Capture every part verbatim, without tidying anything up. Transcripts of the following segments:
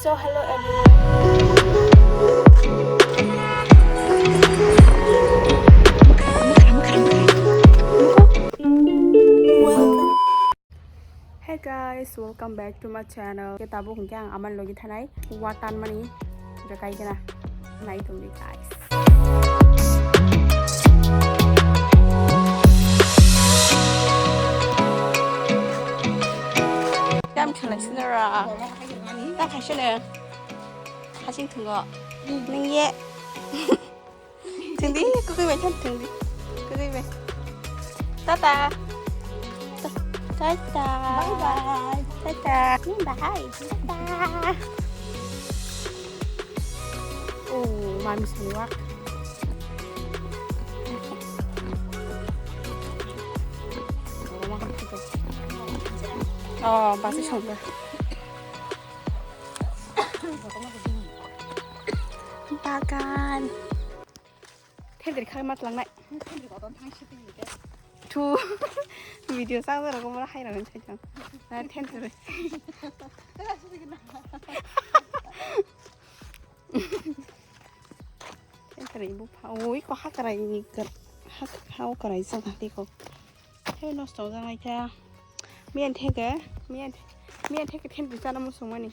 So, hello everyone. Hey guys, welcome back to my channel. Ke tabuk hwnkhe ang amani logi thanai wa tanmani bekai gena nai tongdi guys. Tam khalai sinara. Ta khaisene. Hasing thungo. Ningye. Thungdi, kukui bai thang thungdi. Kukui bai. Tata. Ta-, tata. Bye bye. Tata. Bye. Tata. Oh, mami sini wak. Oh, pasti sudah. Bagan. Thentri khai ma tlangnai. Thu. Video sang jora ko mora hai ran chai chang. Na thentri. Thentri bu pha. Oi ko ha karai ni kar. Ha, ha karai sa ga ti ko. Hei nosto wngjak naikha. Miyan theke, miyan, miyan theke thentwi chana muchungmani.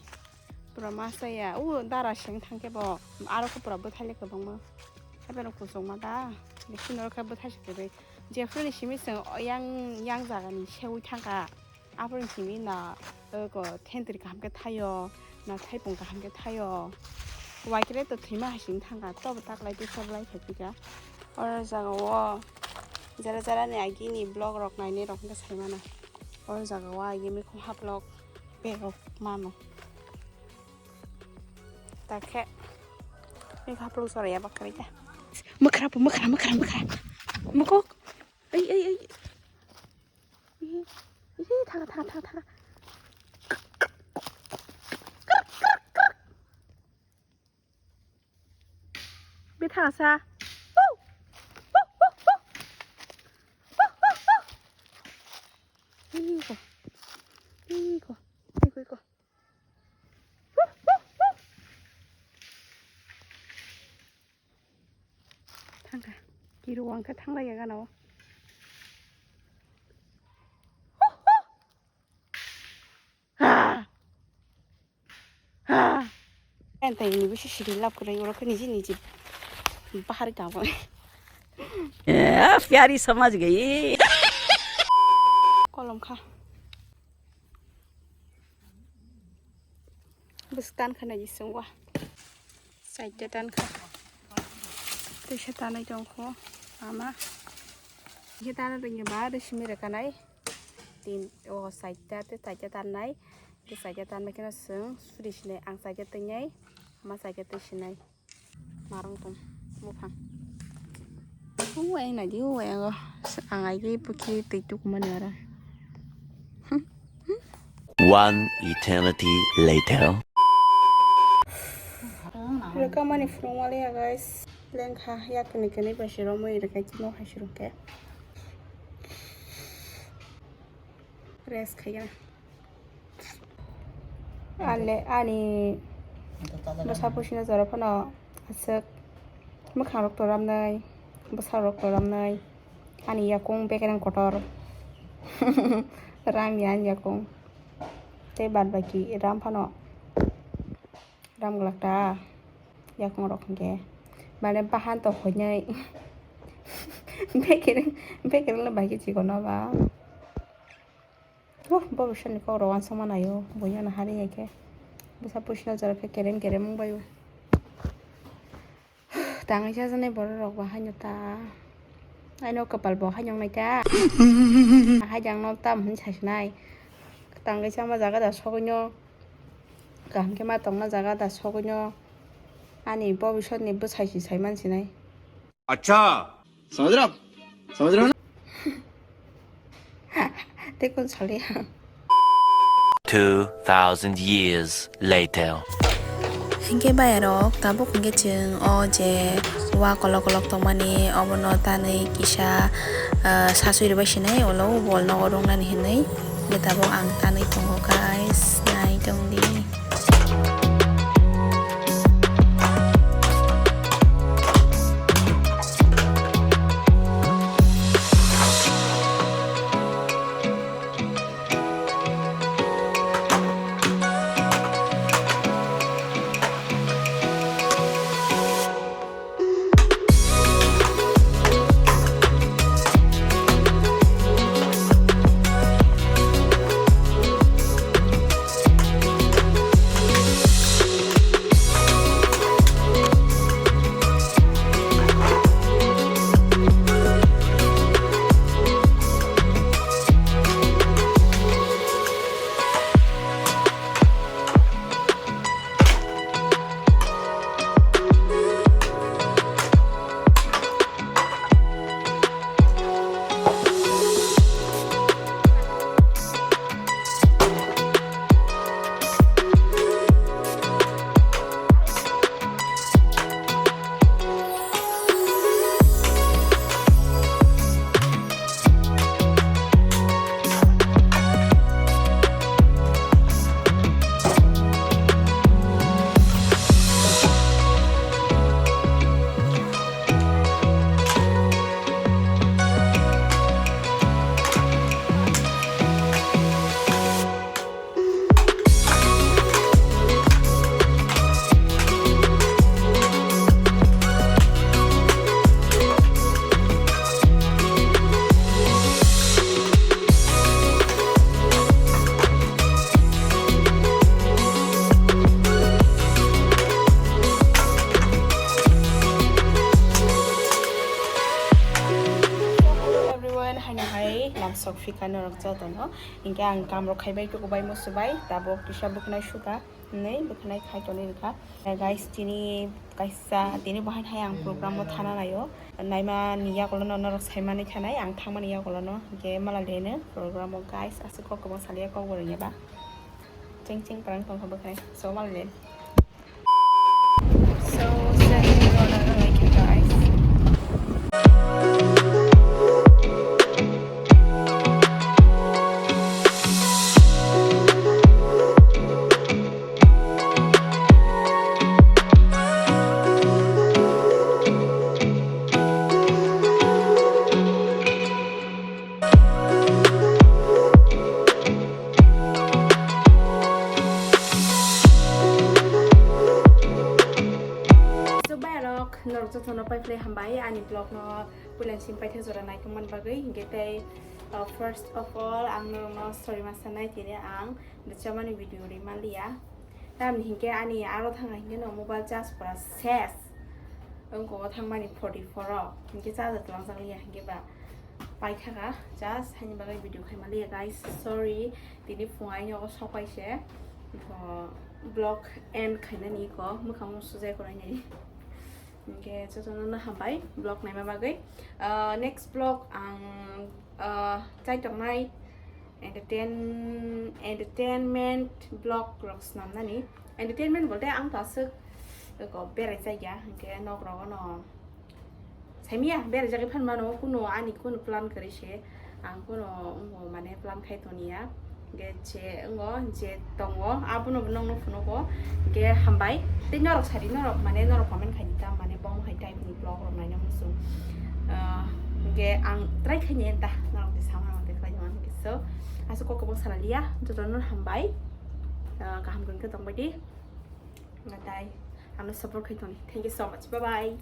Pura ma chaya. O dara seng thangkhe bo. Aro khe pura bwthaile kwbangma. Haibeno kuchukma da. Bisi norokhe bwthai se kwrwi. Jephru ni simi chwng yang, yang jagani seui thangkha. Aphuru simi na, oko thentri kaham khe thaio. Na thaipung kaham khe thaio. Waikre to thwima hai sing thangkha. Tobo taklai twi soblai phaikha. Oro jagao. Jara jara ni agini vlog rok nainai rok hwnkhe sai mano. O jaga o agi mikhum haplok bag rok mano. Takhe mikhum haplok choraya bakarika. Mwkhra po, mwkhra, mwkhra, mwkhra. Mukuk. Ei, ei, ei. Ei, ei, thaga, thaga, thaga, thaga. Bethasa. Iko. Iko. Iko, iko. Thangkha. Kiru wangkha thanglaiya gana o. Ah! Ah! Entai ni bisi sidi lab kwrwi oro khe niji niji bahari tamo. Eh, pyari samajh gayi. Kolom kha. Bwskan khana jisung wa. Saita tan kha. Tisa tanai tong kho ama. Khe tana tong ba de simi rekanai. Tin o saita te saita tanai. Te saita tanai khe no sung suri sinai ang saita tongnai. Ama saita twi sinai. Marong tong buphang. Uwai nadi uwai ago. Ang aigi pukhi twi tukumani aro. One eternity later. Rwkha mani phunuk waliya guys. Lengkha yakni kani bai se romwi rwkha khe no hai se rwkhe. Rest khaiya. Ale ani bwsa puisino jora phano aswk mwkhang rok toramnai, bwsa rok toramnai, ani yakung bekereng kotor ramya ani yakung tei bad baki ram phano ram glak ta yakung rok hwnkhe mane bahan to hoinai bekereng bekereng le bai khe chikon no ba. Huh, bo bisani kok rok uansukma naio, buino nahari hai khe. Bwsa puisino jora khe kerem kerem wng bai o. Tangwi chajaknai borok rok bo haino ta. Aino kwpal bo haino wngnai ta. Hai jang no tam hwn saisinai. Tangwi chama jaga da sogwino. Kaham khe ma tongna jaga da sogwino. Ani bo bisani bwsai si sai man sinai. अच्छा, समझ रहे हो आप? समझ रहे हो ना? Tei kun saliya. Two thousand years later. Hinkhe bayarok tabuk hinkhe chwng o je wa kolok kolok tongmani obono tanwi kisa, ah, sasui rwbai sinai ulo wall nogo rwknani hinwi. Hinkhe tabuk ang tanwi tongo guys, nai tongdi. Phika norok jotono. Hinkhe ang kamrok khaibai tukubai musubai, tabuk kisa bwkhanai suka, hinwi bwkhanai khai tonwi rwkha. Guys, tini kaisa, tini bahai hai ang program o thana naio. Naima ni yagulo no norok saimani thanai, ang thangmani yagulo no. Hinkhe mala leno program o guys, aswk kok kwbang salia kok bo rwngya ba. Cheng cheng prank tongkha bwkhanai. So mala len. So, second order like you guys. So, bayarok, norok jotono paiphlai hambai ani vlog no puila simi paitha jora naitongmani bagwi, hinkhe tei, uh, first of all, ang norokno sorry ma sanai, tini ang bwchamani video ri manliya. Tamni hinkhe ani aro thangkha hinkhe no mobile charge pura ses. Wngkha o thangmani forty four o. Hinkhe charge twlangjak liya hinkhe ba paithaka just haini bagwi video khaima liya guys. Sorry, tini phung aini ogo sokpai se. Bo vlog end khainani ko mwkhang sujai korainai. Hinkhe jotono no hambai vlog naima bagwi. Ah, next vlog ang, ah, chai tongnai entertain, entertainment vlog rok snamnani. Entertainment bolte ang to aswk ko berai chaya, hinkhe nok rogo no saimia berai jagwi phan mano, kuno ani kuno plan kwrwi se, ang kuno wngmo mane plan khai toniya. Hinkhe je wngo, je tongo, abono bo nokno phunugo. Hinkhe hambai. Tei norok sadi, norok mane norok comment khai di ta, mane bom hai type ni vlog rok naina muchung. Ah, hinkhe ang try khai ni ta, norok de sama ang de khlai ma. So, aswk kok kwbang sana liya, jotono hambai. Ah, kaham kwrwng khe tongbai di. Natai, ano support khai toni. Thank you so much. Bye bye.